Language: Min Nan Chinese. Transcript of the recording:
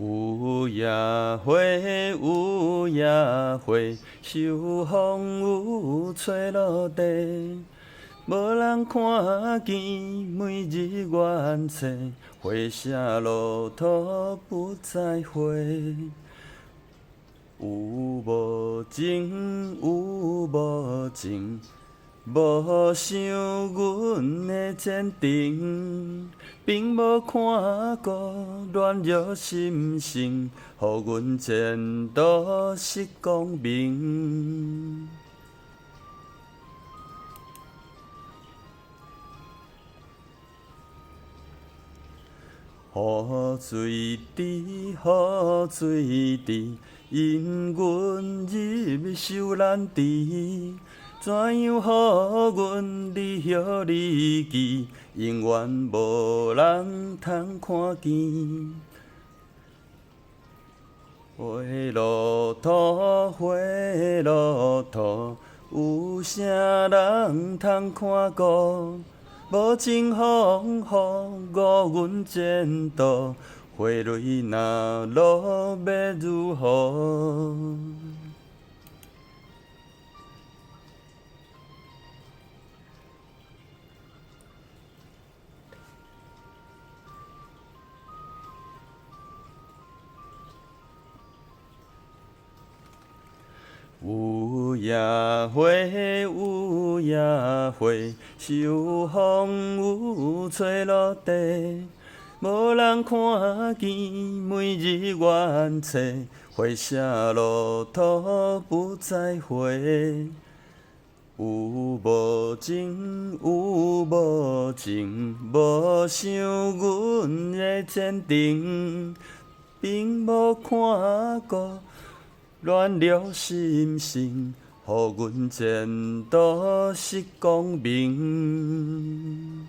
有野花，有野花，受風雨吹落地，無人看見，每日怨嗟，花謝落土不再回。有無情，有無情，無想阮的前程，並無看顧軟弱心性，予阮前途失光明。雨水池，雨水池，引阮入修難池。怎樣予阮離合離奇，永遠無人通看見。花落土，花落土，有啥人通看顧？無情風雨，誤阮前途，花蕊若落欲如何？有野花，有野花，受風雨吹落地，無人看見，每日怨嗟，花謝落土不再回。有無情，有無情，無想阮的前程，並無看顧軟弱心性，予阮前途失光明。